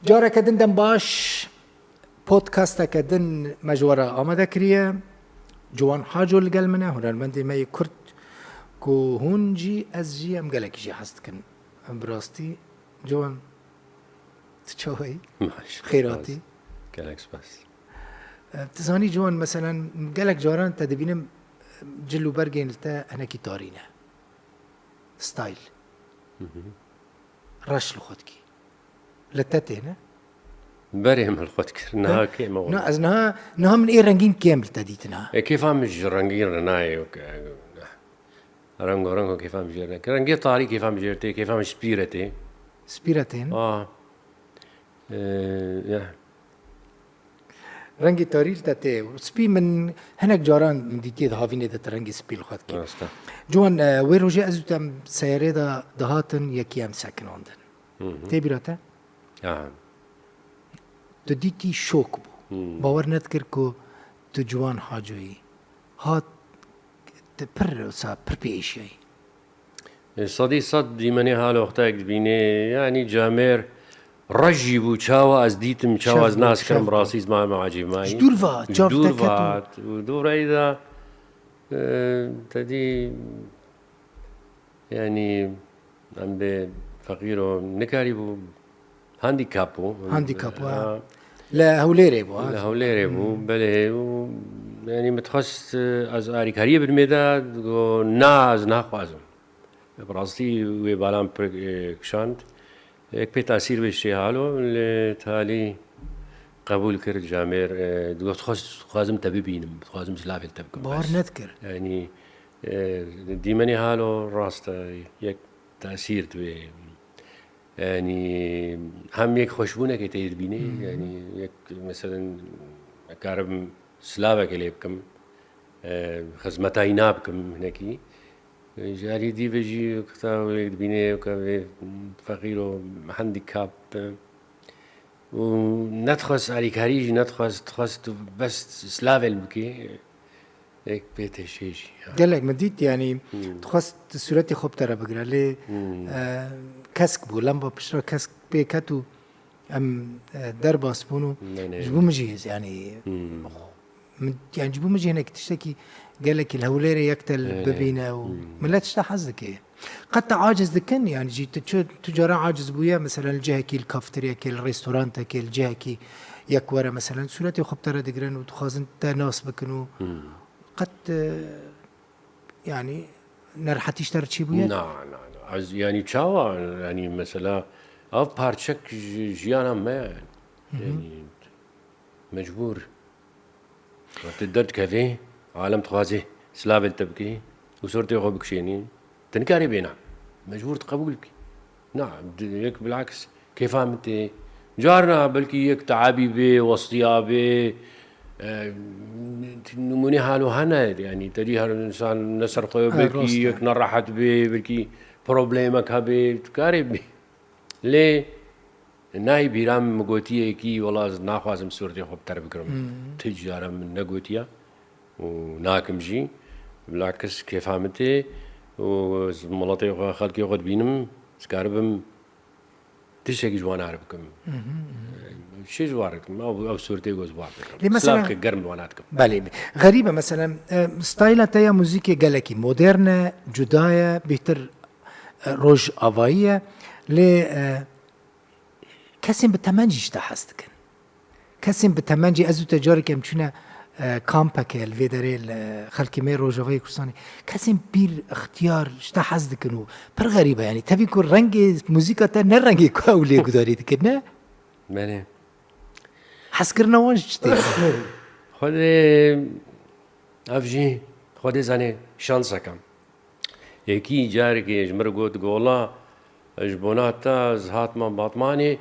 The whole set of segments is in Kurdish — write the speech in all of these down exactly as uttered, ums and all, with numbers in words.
Careke din dem baş, podcasteke din me ji we re amade kiriye. Ciwan Haco li gel min e, hunermendê me yê Kurd ku hûn jî, ez jî, em gelekî jê hez dikin. Em bi rastî, Ciwan, tu çawa yî? Baş, Xêr hatî. Spas. Gelek spas. E, tu zanî, Ciwan, meselen, gelek caran te dibînim, cil û bergên li te hinekî tarî ne. Style. Reş li xwe dikî. Li te têne? Berê min li xwe dikir. Niha kêm e. Na, ez niha, niha min ê rengîn kêm li te dîtin ha. E, kêfa min ji rengîn re nayê, wek, e, rengo rengo kêfa min jê re nayê. Rengê tarî kêfa min jê re tê, kêfa min spî re tê. Spî re tên? A. E, ya. Rengê tarî li te tê. Spî min hinek caran min dîtiye di havînê de tu rengê spî li xwe dikî. Rast e. Ciwan, e, wê rojê ez û te em seyarê de dihatin, yekî em sekinandin. Hı hı. Tê bîra te? Aha. Tu dîtî şok bû. Hmm. Bawer nedikir ku tu Ciwan Haco yî. Hat, tu pir wisa pir pêşiyayî. E, sedî sed dîmenê halo wextayek dibînê, yanî camêr reş jî bû, çawa ez dîtim, çawa ez nas kirim, rastî ziman me ecêb mayî. Ji dûr ve, çav te ket û û dûr ve de, e, te dî, yanî, em bê feqîr û nikarîbû, handîkap bû. Handîkap bû, ha. Li Hewlêrê bû, ha. Li Hewlêrê bû, belê, û, yanî, min dixwest, e, ez alîkariyê bidimê de, digo, na, ez naxwazim. Bi rastî wê balan pir, e, kişand. Yek pê tesîr bê şê halo, lê talî qebûl kir camêr, e, digot, dixwaz-, dixwazim te bibînim, dixwazim silavê li te bikim. Bawer nedikir. Yanî, e, dîmenê halo rast e, yek tesîr dibê. Yanî, hem yek xweşbûnekê tê dibînê, yanî, yek, meselen, karim silavekê lê bikim, e, xizmeta wîna bikim hinekî. Ji alî dî ve jî wekta wê dibînê, weke vê feqîr û handîkap be. Û nedixwest alîkarî jî nedixwest, dixwest tu bes silavê li bikê. Êk pê teşê jî, ya. Gelek min dît, yanî, dixwest sûretê xwe bi te re bigire, lê, e, kesk bû, lemba piştre kesk pê ket û em, e, derbas bûn û ji bo min jî, yanî, min, yanî, ji bo min jî hinek tiştekî gelekî li Hewlêrê yek te li bibîne û milet ji te hez dike. Qet te aciz dikin, yanî jî tu çi, tu caran aciz bûye, mesela li cihekî, li kafteryekê, li restorantekê, li cihekî yek were, mesela sûretê xwe bi te re digirin û dixwazin te nas bikin û qet, e, yanî, nerehetî ji te re çêbûye? Na, na, na. Ez, yanî, çawa, yanî, mesela, ev parçek ji jiyana me ye. Yanî, mecbûr. Tu derdikevî, alem dixwazî silavê li te bikî û sûretê xwe bikişênî. Tu nikarî bêna. Mecbûr tu qebûl bikî. Na, di-, yek bilaks kêfa min tê. Carna belkî yek teabî bê, westiya bê, e, nimûnê halo hene, yanî te dî her însan ne ser xwe, belkî yek nerehet bê, belkî problemek hebê, tu karê bê. Lê nayê bîra min, min gotiye kî, wela ez naxwazim sûretê xwe bi te re bigirim. Ti cara min negotiye û nakim jî. Bilakis kêfa min tê û ez miletê xwe, xelkê xwe dibînim, ez karibim tiştekî ji wana re bikim. Çi ji wan re dikim? Ew, ew sûretê ku ez wan dikim. Lê mesela silaveke germ li wana dikim. Belê. Xerîb e, mesela, e, stayla te ya muzîkê gelekî modern e, cuda ye, bêhtir, e, rojavayî ye. Lê, e, kesên bi temen jî ji te hez dikin. Kesên bi temen jî, ez û te careke em çûne, e, kampeke li vê derê li xelkê me Rojavayê Kurdistanê. Kesên pîr, ixtiyar ji te hez dikin û pir xerîb e, yanî tevî ku rengê muzîka te ne rengê ku ew lê gudarî dikin, ne? Belê. Hezkirina wan ji çi tê? Xwedê, ev jî Xwedê zanê şanseke. Yekî carekê ji min re got, gola, ji bona te ez hatime Batmanê,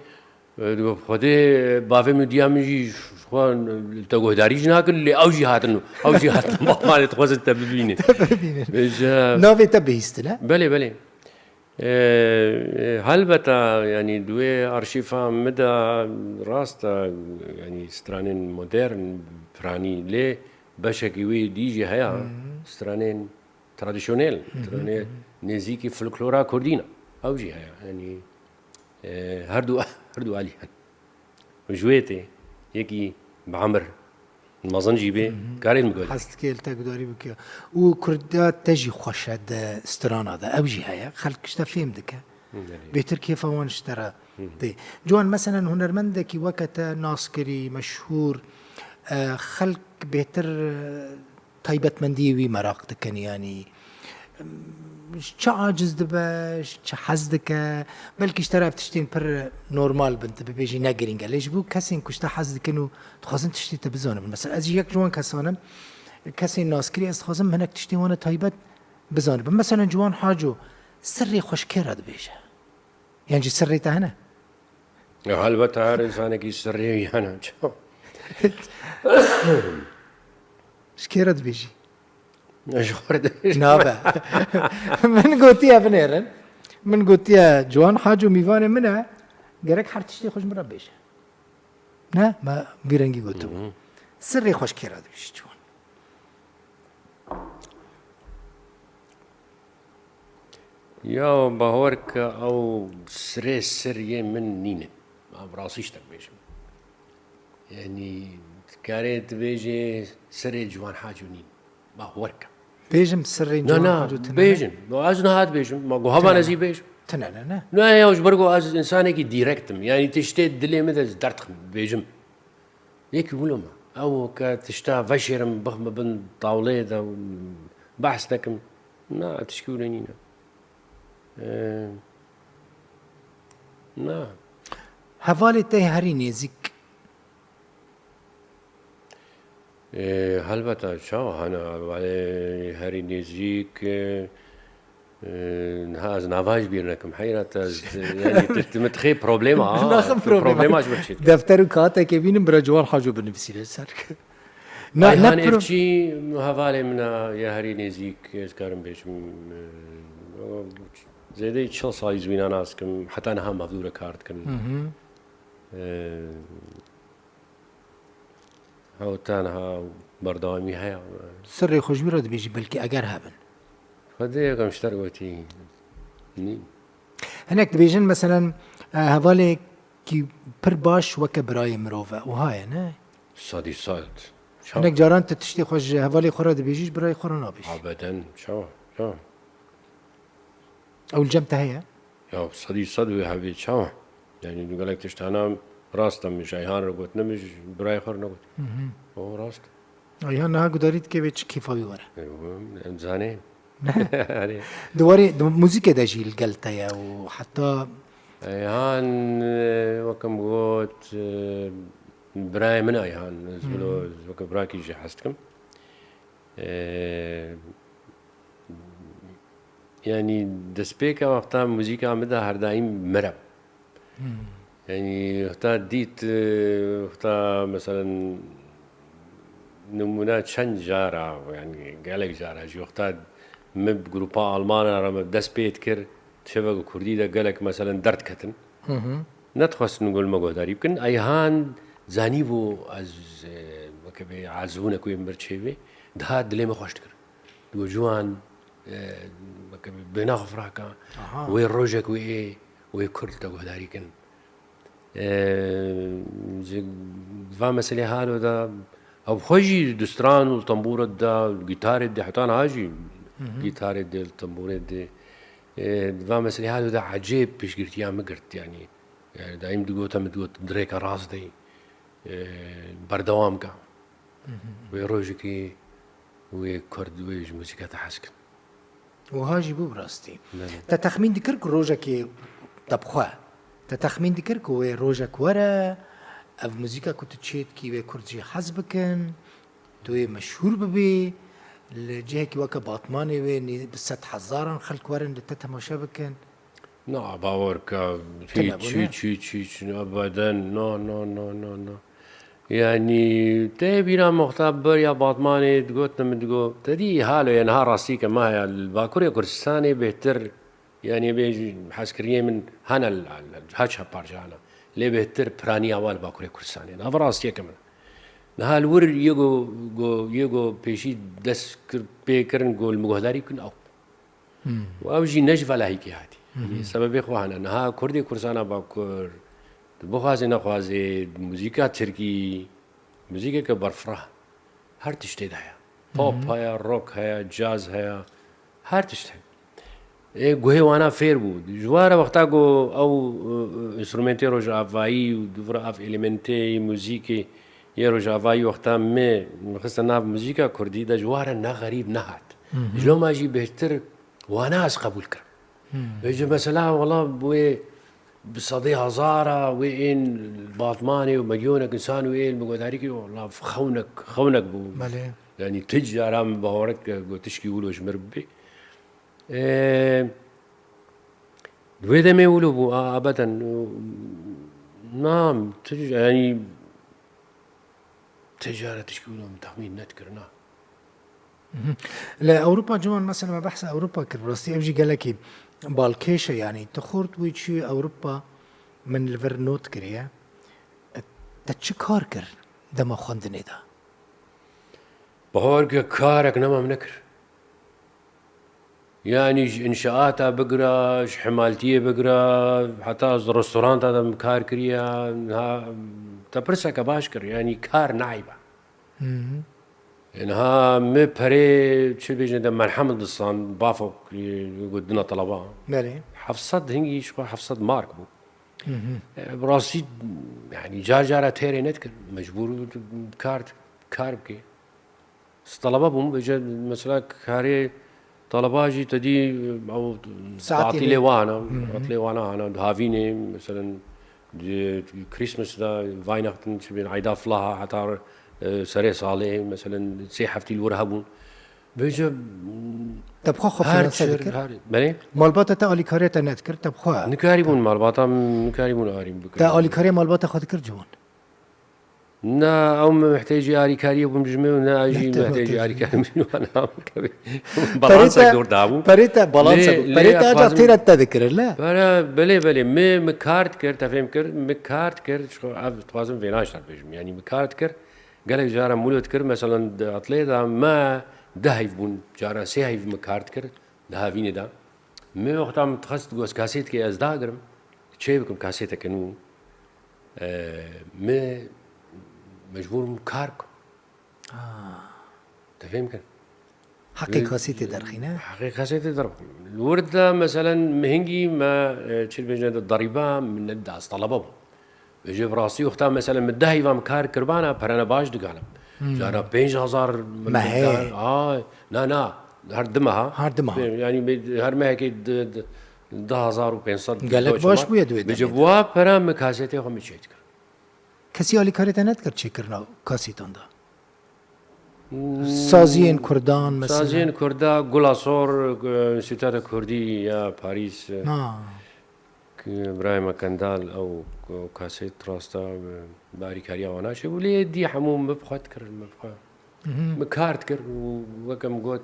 e, digot, Xwedê, bavê min, diya min jî ji xwe li te guhdarî jî nakin, lê ew jî hatin, ew jî hatin Batmanê, dixwazin te bibînin. Te bibînin. Ji navê te bihîstine? Belê, belê. E, e, helbeta, yanî di wê arşîfa min de rast e, yanî stranên modern, piranî, lê beşekî wê dî jî heye, stranên tradisyonel, stranê nêzîkî folklora kurdî ne. Ew jî heye. Yanî, e, her du, her du alî hene. Ji wê tê yekî bi emir mezin jî bê, karê li min guhdarî. Hez dike li te guhdarî bike. Û kurda te jî xweş e di strana de. Ew jî heye. Xelk ji te fêm dike. Belê. Bêhtir kêfa wan ji te re tê. Ciwan, meselen hunermendekî weke te naskirî, meşhûr, e, xelk bêhtir, e, taybetmendiyê wî meraq dikin, yanî, em, çi aciz dibe, çi hez dike, belkî ji te re ev tiştên pir normal bin, tu bibêjî ne girîng e. Lê ji bo kesên ku ji te hez dikin û dixwazin tiştê te bizanibin. Mesela ez jî yek ji wan kesan im, kesên naskirî ez dixwazim hinek tiştên wan e taybet bizanibin. Mesela Ciwan Haco, sirrê xwe ji kê re dibêje? Yan jî sirrê te hene? Ya, helbet her insanekî sirrê wî hene. Ji kê re dibêjî? Ji xwe re dibêjim. Nabe. Min gotiye binêrin. Min gotiye Ciwan Haco mîvanê min e. Gerek her tiştê xwe ji min re bêje. Ne? Me vî rengî gotibû. Hı hı. Sirrê xwe ji kê re dibêjî Ciwan? Ya, bawer ke ew sirê sir yê min nîne. Ma bi rastî ji te bêjim. Yanî, dikarê tu bêjê sirê Ciwan Haco nîn. Bawer ke. Bêjim sirê Na, Ciwan na, Haco tune ne? Bêjin. No, ez niha dibêjim. Ma guha Tune van ez ne? Ê bêjim. Tune ne, ne? Na, ya, ji ber ku ez insanekî direkt im. Yanî, tiştê dilê min de ez derdixim, bêjim. Yekî wilo me. Ew ke tişta veşêrim, bixme bin tawleyê de, behs nekim. Na, tişkî wilo nîne. Ee, na. Hevalê te herî nêzîk? Ee, helbeta, çawa hene hevalê herî nêzîk, e, Ee, niha ez nava ji bîr nekim. Heyra te, ez, yanî, tu, tu min dixê problema, ha. Naxim Tu problema. Problema ji min çêdike. Defter û kağîtekê bînim, bira Ciwan Haco binivîsîne ser. Na, ne Ayhan pro- Evçî hevalê min e, ya herî nêzîk, ez karim bêjim, e, zêdeyî çil salî ez wîna nas dikim, heta niha mevdû re kar dikin. Hı hı. Ee, Ew tenha berdewamî heye. Sirrê xwe ji wî re dibêjî, belkî eger hebin. Xwedê yekem ji te re gotî. Nî. Hinek dibêjin, meselen, e, hevalekî pir baş weke birayê mirov e. Wiha ye, ne? Sedî sed. Çawa? Hinek caran tu tiştê xwe ji hevalê xwe re dibêjî, ji birayê xwe re nabêjî. Abeden. Çawa? Çawa? Ew li cem te heye? Ya, sedî sed wê hevê, çawa? Yanî, gelek tiştana rast e, min ji Eyhan re got, ne min ji birayê xwe re negot. Hı hı. O rast. Eyhan niha gudarî dike wê çi kêfa wî were. E, em zanê. Di warê, di muzîkê de jî li gel te ye û heta Eyhan, e, weke min got, e, birayê min Eyhan, ez Hı hı. wilo, ez weke birakî jî hez dikim. E, Yanî destpêka wexta muzîka min de her daîm mir e. Hmm. Yanî wexta dît, e, wexta meselen nimûne çend cara, yanî gelek cara jî wexta min bi grupa Almana re min dest pê dikir, şeveke kurdî de gelek meselen derdketin. Hı hı. Nedixwestin ku li me guhdarî bikin. Eyhan zanîbû ez, e, weke bê ezbûnek wê mir çêbê, daha dilê min xweş dikir. Digo, Ciwan, e, weke bêhna xwe fireh ke, Aha. wê rojek wê ê, wê kurd te guhdarî kin. E, ji va meselê halo de, ew xwe jî di stran û li tembûre de, gîtarê de, heta niha jî Hı hı. gîtarê de, li tembûrê de. E, di va meselê halo de ecêb piştgirtiya min girt, yanî. Yani daîm digot, em digot, di rêka rast de yî, e, berdewam ke. Hı hı. Wê rojekê wê kurd, wê ji muzîka te hez kin. Wiha jî bû bi rastî. Belê. Te texmîn dikir ku rojekê te bi xwe, te texmîn dikir ku wê rojek were, ev muzîka ku tu çêdikî wê kurd jî hez bikin, tu wê meşhûr bibî, li cihekî weke Batmanê wê nî-, bi sed hezaran xelk werin li te temaşe bikin? Na, bawer ke, Tine hiç, bû, ne? hiç, hiç, hiç, ebeden, no, no, no, no, no. Yanî, tê bîra min wexta beriya Batmanê digot, min digot, te dî halo ye niha rastî ke me heye, li Bakurê Kurdistanê bêhtir, yanî bê hezkiriyê min hene li, li, her çar parçe hene. Lê bêhtir piraniya wan li Bakurê Kurdistanê. Niha rastiyeke min. Niha li wir yê go, go, yê go pêşî dest kir, pê kirin, go li min guhdarî bikin ew. Hmm. Û ew jî ne ji velahîkê hatî. Hı hı. Sebebê xwe hene. Niha Kurdê Kurdistana Bakur, Tu bixwazî nexwazî, muzîka tirkî, muzîkeke berfireh, her tiştê de heye. Pop heye, rock heye, caz heye, her tişt heye. Ê guhê wana fêr bû. Ji wara wexta ku ew, e, e, înstrumentê rojavayî û di vir ev elementê yê muzîkê yê rojavayî wexta me, me xiste nav muzîka kurdî de, ji wara ne xerîb nehat. Ji loma jî bêhtir wana ez qebûl kirim. Vêce mesela wela wê bi sedê hezara wê ên batmanê û milyonek însan wê ên bi guhdarî kir, wela xewnek, xewnek bû. Belê. Yanî tu cara min bawer neke ku tişkî wilo ji mir bibê. Ê, di wê demê wilo bû, a, abeden, na, tu, yanî, tu cara tişkî wilo min texmîn nedikir, na. Mhm. Li Ewropa ciwan, mesela me behsa Ewropa kir, bi rastî ev jî gelekî balkêş e, yanî tu xort wî çû Ewropa, min li vir not kiriye. Te çi kar kir dema xwendinê de? Bawer ke karek nema min nekir. Yanî ji înşaata bigira, ji hemaltiyê bigira, heta ez restoranta de min kar kiriye, niha te pirseke baş kir, yanî kar ne eyb e. Niha min perê, çi bêjin, de merhem distand, bafok, e, got dina teleba. Belê. Heft sed hingî ji xwe heft sed mark bû. E, bi rastî, yanî car cara têrê nedikir. Mecbûr bû tu kar, kar bikê. Ez teleba bûm, vêce mesela karê teleba jî te dî, ew Saetî tatilê lê. Wan e, tatilê wana hene, di havînê, meselen, di Christmas de, Weihnachten, çi bên, Eyda Flaha, heta, e, serê salê, meselen, sê heftî li wir hebûn. Vêce, Te bi xwe xwe her finanse çi, dikir? Her, belê? Malbata te alîkariya te nedikir, te bi xwe. Nikarîbûn malbata min, nikarîbûn arî bikin. Te alîkariya malbata xwe dikir ciwan? Na, ew min mihtêcî arîkariyê bûn ji min û ne ez jî mihtêcî arîkariyê min wan hebûn. Balansek dor dabû. Perê te balanse bû. Perê te ancak têra te dikirin, ne? Pere, belê, belê. Mi, mi kar dikir, te fêm kir, mi kar dikir, ji xwe ev dixwazim vêna ji te bêjim. Yanî mi kar dikir, gelek cara mûlo dikir, meselen di etlê de me deh heyv bûn, cara sê heyv mi kar dikir, di havînê de. Mi wexta min dixwest got kaseteke ez dagirim, çê bikim kaseteke nû. E, mi mecbûr bûm kar bikim. Te fêm kir? Heqê kasetê derxîne? Heqê kasetê derxîne. Li wir de, meselen, min hingî me, e, çi dibêjin, de derîba min nedida, ez telebe bûm. Vêce bi rastî wexta, meselen, min deh heyva min kar kiribana, perene baş diganim. Cara pênc hezar min Mehê. Dikar, a, na, na, her du meha. Her du meha. Yanî, her mehekê di, di, du hezar û pênc sed Gelek baş bûye di wê demê de. Vêce bi wa pera min kasetê xwe min çêdikir. Kesî alîkarê te nedikir çêkirina kasîtan de? Hmm, saziyên kurdan, mesela? Saziyên kurda, Gula Sor, e, Înstîtuta Kurdî ya Parîs, e, Ha. ki Îbrahîm Kendal, ew, ew kaset rasta, e, bi alîkariya wana çêbû. Lê dî hemû min bi xwe dikir, min bi xwe. Mhm. Min kar dikir û weke min got,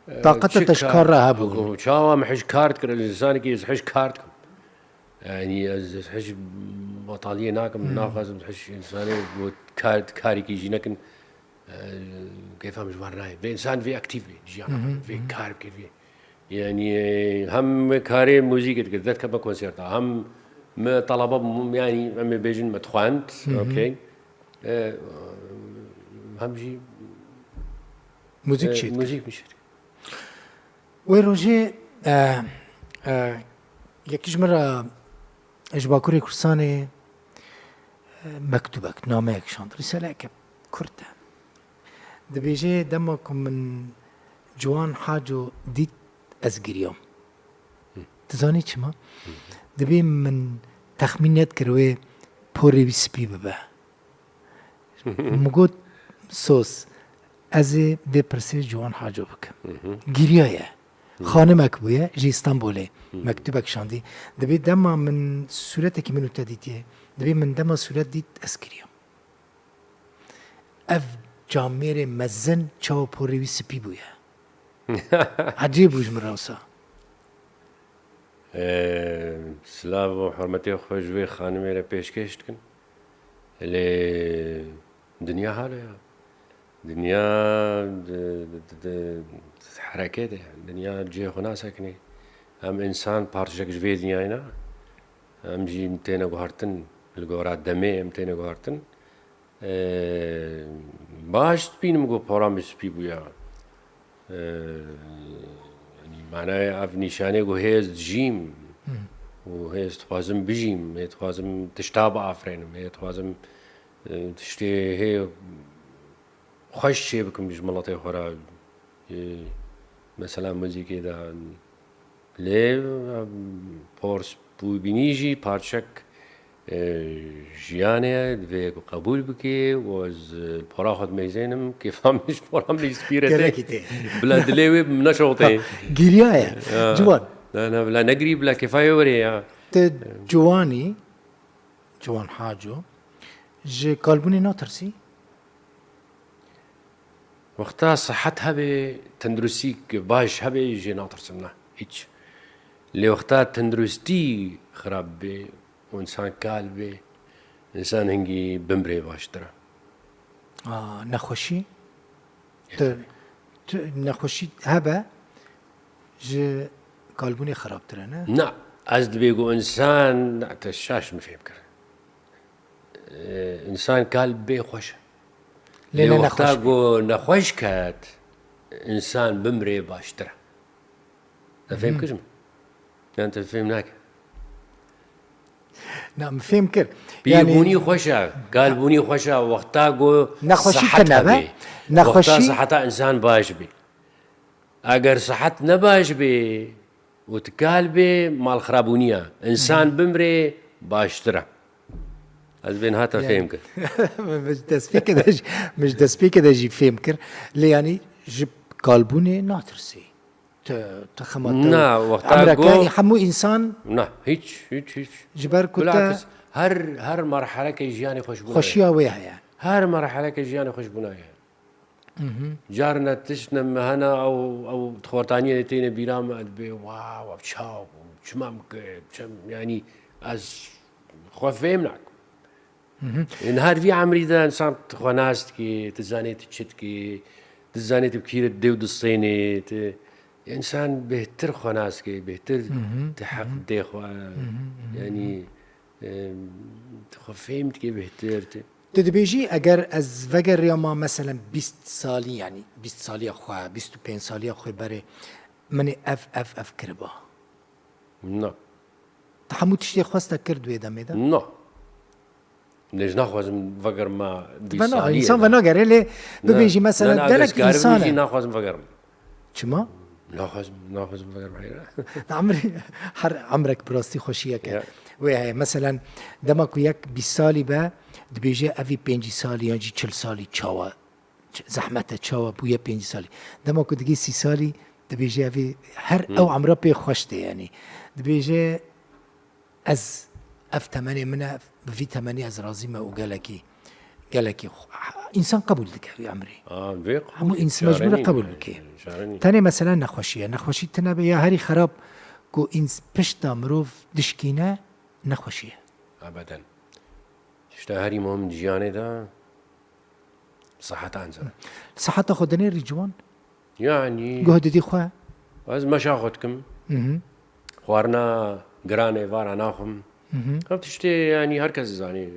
e, Taqeta çi te ji kar re hebû? Çawa min hij kar dikir? Ez însanekî, ez hij kar dikim. Yanî ez, ez hij betaliyê nakim, naxwazim hij însanê ku kar, karekî jî nekin, e, kêfa min ji wan nayê. Vê însan vê aktîf bê, jiyana xwe, vê kar bike, vê. Yanî, e, hem karê muzîkê dikir, derdikeve konserta, hem me talaba, yanî em ê bêjin me dixwend, okey. E, hem jî, Muzîk e, çêdikir. Muzîk min çêdikir. Wê rojê, e, e, yekî ji min re ji Bakurê Kurdistanê, e, mektubek, nameyek şand. Rîsaleyeke kurt e. Dibêje, dema ku min Ciwan Haco dît, ez giriyam. Dizanî çima? Dibê min texmîn nedikir wê porê wî spî bibe. Min got, Sos, ez ê vê pirsê Ciwan Haco bikim. Giriyaye. Xanimek bûye, ji Îstanbulê. Mektubek şandî. Dibê dema min sûretekî min û te dîtiye, dibê min dema sûret dît, ez giriyam. Ev camêrê mezin çawa porê wî spî bûye. Ecêb bû ji min re wisa. Ee, silav û hurmetê xwe ji wê xanimê re pêşkêş dikin. Lê dinya halo ya. Dinya di, di, di, di hereketê ye. Dinya cihê xwe nasekinê. Em însan parçeyek ji vê dinyayê ne. Em jî têne guhertin, li gora demê em têne guhertin. Ee, baş dibînim ku pora min spî bûya. Ee, yanî manaya ev nîşanê ku hê ez dijîm û hê ez dixwazim bijîm, hê dixwazim tişta biafirînim, hê dixwazim, e, tiştê hê xweş çê bikim ji miletê xwe re, e, mesela muzîkê de. Lê, e, pors bû bînî jî parçek, e, jiyanê ye, divê ku qebûl bikê û ez, e, pora xwe dimeyzênim, kêfa min ji pora min jî spî re tê. Gelekî tê. Bila dilê wê neşewtê. Giriyaye. Ya. Ciwan. Ne, ne, bila negirî, bila kêfa wê were ya. Te ciwanî, Ciwan Haco, ji kalbûnê natirsî? Wexta sihet hebe, tenduristî baş hebe jê natirsim, ne, hiç. Lê wexta tenduristî xirab be û insan kal be, insan hingî bimrê baştir e. A, nexweşî? Ya, tu, tabii. Tu, nexweşî hebe, ji kalbûnê xirabtir e, ne? Na, ez dibê ku insan, na, te şaş min fêm kir. Ee, insan kal bê xweş e. Lê ne wexta nexweş be. Ku nexweş ket, insan bimrê baştir e. Te fêm kir min? Yan te fêm nake? Na, min fêm kir. Pîrbûnî xweş e, kalbûnî xweş e, wexta ku nexweşî sihet tune be, hebe. Nexweşî wexta siheta insan baş bî. Eger sihet ne baş bê û tu kal bê, mal xirabûniya. Însan bimrê baştir e. Ez bê niha te fêm kir. Min ji destpêkê de jî, min ji destpêkê de jî fêm kir. Lê yanî ji kalbûnê natirsî. Tu, tu xema te. Na, wexta emreke go- hemû însan. Na, hiç, hiç, hiç. Ji ber ku te. Bilakis, her, her merheleke jiyanê xweşbûna ye. Xweşiya wê heye. Her merheleke jiyanê xweşbûna ye. Carna tiştine me hene ew, ew xortaniyê têne bîra me, dibê, wow, ev çawa bû, çima min kir, çem, yanî ez xwe fêm nakim. Ên her vî emrî de însan xwe nas dikê, tu zanê tu çi dikê, tu zanê tu bi kî re dê û distênê, tu, însan bêhtir xwe nas dikê, bêhtir tu heq dê xwe, yanî, em, tu xwe fêm dikê bêhtir, tu. Tu dibêjî, eger ez vegeriyama, meselen, bîst salî, yanî bîst saliya xwe, bîst û pênc saliya xwe berê, min ê ev, ev, ev kiriba. Na. Tu hemû tiştê xwest te kir di wê demê de? Na. Lê ji naxwazim vegerima bîst saliyê de. Însan venagere, lê bibêjî, meselen, gelek însan e. Naxwazim vegerim. Çima? Naxwazim, naxwazim vegerim heyra. Emrê, her emrek bi rastî xweşiyek e. Ya. Wê heye. Meselen, dema ku yek bîst salî be, dibêje, evî pêncî salî yan jî çil salî çawa ç-, zehmet e, çawa bûye pêncî salî. Dema ku digê sî salî, dibêje, evî her ew emra pê xweş tê, yanî. Dibêje, ez, ev temenê min e, bi vî temenî ez razî me û gelekî, gelekî xwe-, însan qebûl dike vî emrê. A, vê qebûl, hemû însan mecbûr e qebûl bike. Çare nîne. Tenê mesele nexweşî ye. Nexweşî tune be ya herî xerab ku îns-, pişta mirov dişkîne, nexweşî ye. Ebeden. Tişta herî muhim di jiyanê de siheta însan e. Siheta xwe dinêrî ciwan? Yanî. Guh didî xwe? Ez meşa xwe dikim. Xwarina giran êvara naxwim. Ev tiştê, yanî, her kes dizanî.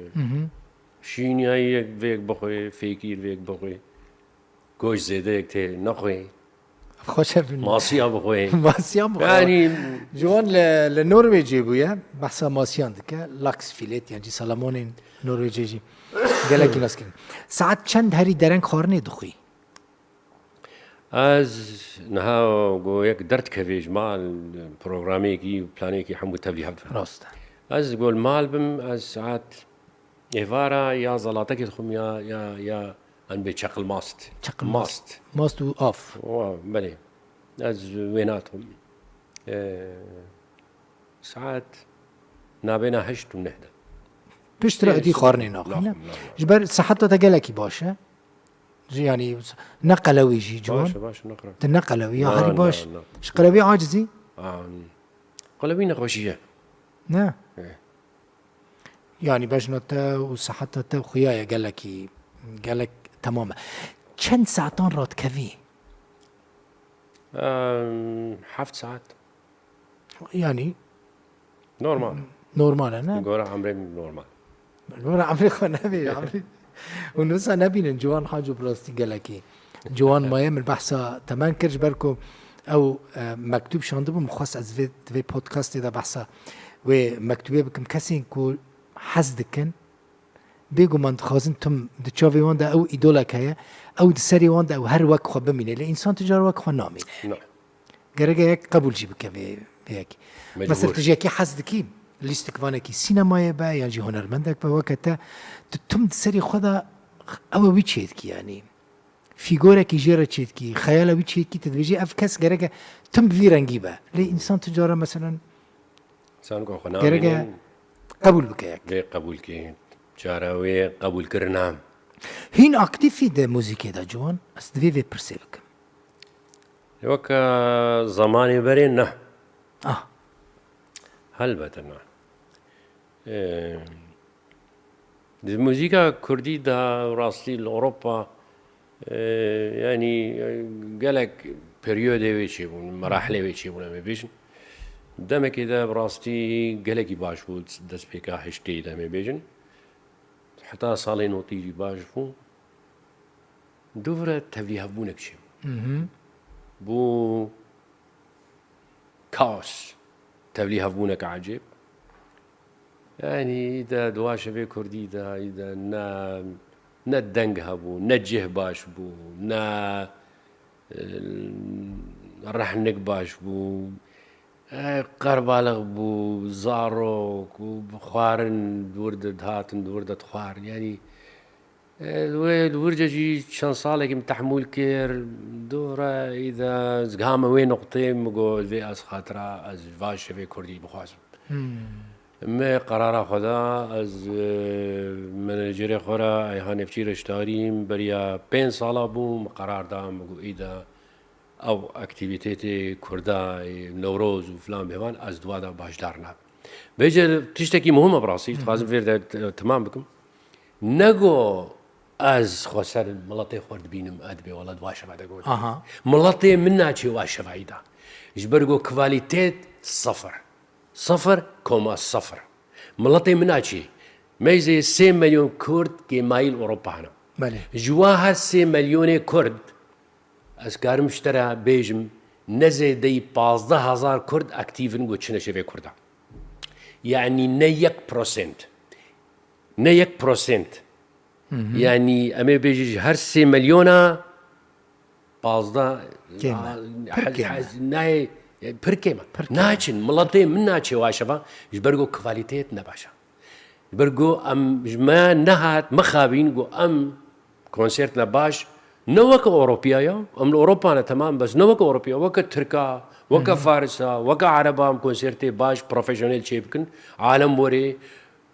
Şîniyayî yek vêk bixwê, fêkîr vêk bixwê. Goş zêdeyek tê nexwê. Xweş e. Masiya bixwê. Masiya bixwe. Yanî, ciwan li, li Norwêcê bûye, behsa masiyan dike. Laks filet, yan jî salamonên Norwêcê jî gelekî nas kirin. Saet çend herî dereng xwarinê dixwî? Ez niha go yek derdikevê ji mal, programêkî û planêkî hemû tevlî hev dibin. Rast e. Ez go li mal bim, ez saet êvara ya zalatekê dixwim ya, ya, ya, an bê çeqil mast. Çeqil mast. Mast. Mast û av. Wa, belê. Ez wê nadim. Ee, saet nabêna heşt û neh de. Piştre êdî xwarinê naxwîne. Naxwim, naxwim. Ji ber siheta te gelekî baş e. Ji, yanî, ne qelewî jî ciwan. Baş e, baş e, ne qelewî. Tu ne qelewî, ya herî baş. Na, na, na. Ji qelewî acizî? Aa, qelewî nexweşî ye. Ne? Ê. Yanî bejna te û siheta te xuya ye gelekî, gelek temam e. Çend saetan radikevî? Em, heft saet. Yanî normal. Normal e, ne? Gora emrê normal. Gora emrê xwe nebî, emrê. Hûn wisa nebînin, Ciwan Haco bi rastî gelekî ciwan maye. Min behsa temen kir, ji ber ku ew, e, mektûb şandibû, min xwest ez vê, di vê podcastê de behsa wê mektûbê bikim. Kesên ku hez dikin, bêguman dixwazin tim di çavê wan de ew îdolek heye, ew di serê wan de ew her wek xwe bimîne. Lê însan tu car wek xwe namîne. Na. Gerek e yek qebûl jî bike vê, vê yekê. Mecbûr. Mesela tu ji yekî hez dikî, lîstikvanekî sînemayê be yan jî hunermendek be weke te, tu tim di serê xwe de ew e wî çêdikî, yanî fîgorekî jê re çêdikî, xeyala wî çêdikî, tu dibêjî ev kes gerek e tim bi vî rengî be. Lê însan tu cara meselen Sen ku xwe gerek e namînin, qebûl bike yek. Vê qebûlkî, cara wê qebûlkirina. Hîn aktîfî di muzîkê de Ciwan? Ez divê vê pirsê bikim. Weke zemanê berê ne. Ah. Helbete ne. Ê, di muzîka kurdî de rastî li Ewropa, ê, yanî, ê, gelek periyodê wê çêbûn, merahilê wê çêbûn, em ê bêjin. Demekê de bi rastî gelekî baş bû, destpêka heştê de em ê bêjin. Heta salê notî jî baş bû. Dûvre tevlî hevbûnek çêbû. Mhm. Bû kaos. Tevlî hevbûnek ecêb. Yanî, îde di wa şevê kurdî de, îde ne, ne deng hebû, ne cih baş bû, ne, e, rehnik baş bû. E, qerbalix bû, zarok û xwarin di wir de dihatin, di wir de dixwarin. Yanî, e, wê li wir de jî çend salekî min tehmûl kir, dûvre îde ez gihame wê noqtê, min got, vê ez xatira, ez va şevê kurdî bixwazim. Hmm. Me qerara xwe da, ez, e, menajerê xwe re, Eyhan Efçî Reştarî, beriya pênc sala bû, min qerar da, min got, îde ew aktîvîtetê Kurda, e, Newroz û filan bêvan, ez di wa de başdar nabim. Bêje tiştekî muhim e bi rastî, dixwazim vêr de t-, temam bikim. Nego ez xwe ser miletê xwe dibînim, ez dibê wela di wa şeva de got. Aha. Miletê min naçê wa şeva îda. Ji ber ku kwalîtet sifir. Sifir koma sifir. Miletê min a çi? Meyzê sê milyon Kurd kêmayî li Ewropa hene. Belê. Ji wa her sê milyonê Kurd, ez karim ji te re bêjim, ne zêdeyî pazdeh hezar Kurd aktîv in ku çine şevê Kurda. Yanî ne yek prosent. Ne yek prosent. Hı hı. Yanî em ê bêjin ji her sê milyona pazdeh, kêm e. Pir kêm e. Nayê, pir kêm e. Pir kêm e. Naçin, miletê min naçê wa şeva, ji ber ku kwalîteyê ne baş e. Ji ber ku em, ji me nehat, mixabîn ku em konsert ne baş, ne weke Ewropiya ya, em li Ewropa ne temam, bes ne weke Ewropiya, weke Tirka, weke Hı hı. Farisa, weke Ereba em konsertê baş, profesyonel çê bikin, alem were,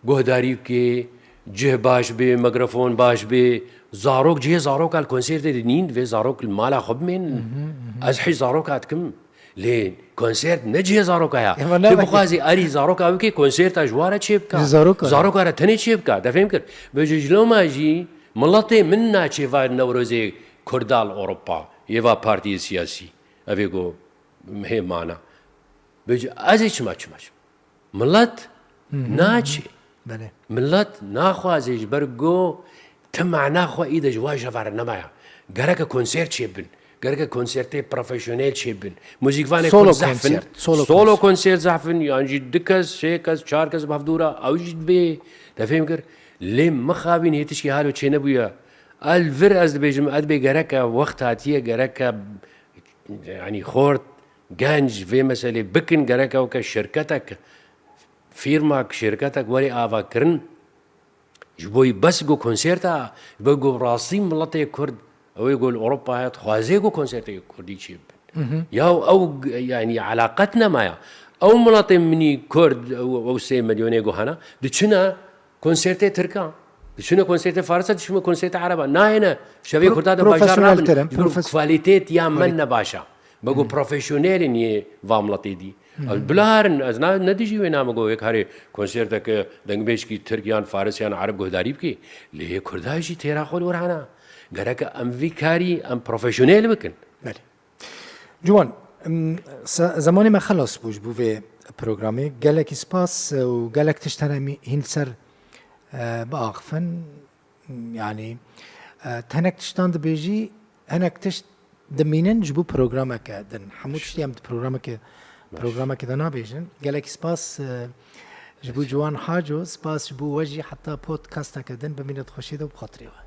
guhdarî bike, cih baş bê, mikrofon baş bê, zarok, cihê zaroka li konsertê dinîn, divê zarok li mala xwe bimênin. Mhm, mhm. Ez hîç zaroka dikim. Lê konsert ne cihê zaroka ya. Ema tu ne bixwazî erî zaroka bikê, konserta ji wa re çê bika. Ji zaroka re. Zaroka re tenê çê bika. Te fêm kir? Bêje ji loma jî miletê min naçê va Newrozê Kurda li Ewropa, yê va partiyê siyasî. Ev ê ku hê mana. Bêje ez ê çima, çima, çima. Milet Hı hı. naçê. Belê. Milet naxwaze ji ber go ti mana xwe îde ji wa jeva re nemaya. Gereke konsert çêbin. Gereke konsertê profesyonel çêbin. Muzîkvanê Solo Kurd zehf in. Konsert, solo Solo konsert. Konsert zehf in. Yan jî du kes, sê kes, çar kes bi hevdû re. Ew jî dibê. Te fêm kir? Lê mixabîn hê tişkî halo çênebûye. El vir ez dibêjim, ez dibê gereke wext hatiye, gereke, yanî xort, genc vê meselê bikin, gereke weke şirketek, fîrmak, şirketek were avakirin, ji bo bes ku konserta, ji bo ku rastî miletê Kurd, ew ê ku li Ewropayê dixwaze ku konsertê Kurdî çê bibin. Mhm. Ya ew, yanî elaqet nemaya. Ew miletê minî Kurd, ew, ew sê milyonê ku hene, diçine konsertê Tirka, diçine konsertê Farisa, diçine konsertê Ereba. Nayêne, şevê Pro-, Kurda de bajdar profesyonel nabin. Terim, Ji ber profes-, kwalîtêt ya me Kwalît-, ne baş e. Bego Hmm. profesyonelin yê va miletê dî. Hmm. Ez bilarin, ez na, ne dijî wê name go yek harê konserteke dengbêjkî Tirk yan Faris yan Ereb guhdarî bikî. Lê yê Kurda jî têra xwe li wir hene. Gereke em vî karî em profesyonel bikin. Belê. Ciwan, em, se-, zemanê me xelas bû ji bo vê programê. Gelekî spas, e, û gelek tişt hene mî-, hîn li ser, e, biaxifin. Yani, e, tenek tiştan dibêjî, hinek tişt dimînin ji bo programeke din. Hemû tiştî em di programeke, programeke de nabêjin. Gelekî spas, e, ji bo Ciwan Haco, spas ji bo we jî heta podcasteke din. Bimîne di xweşî de û bi xatirê we.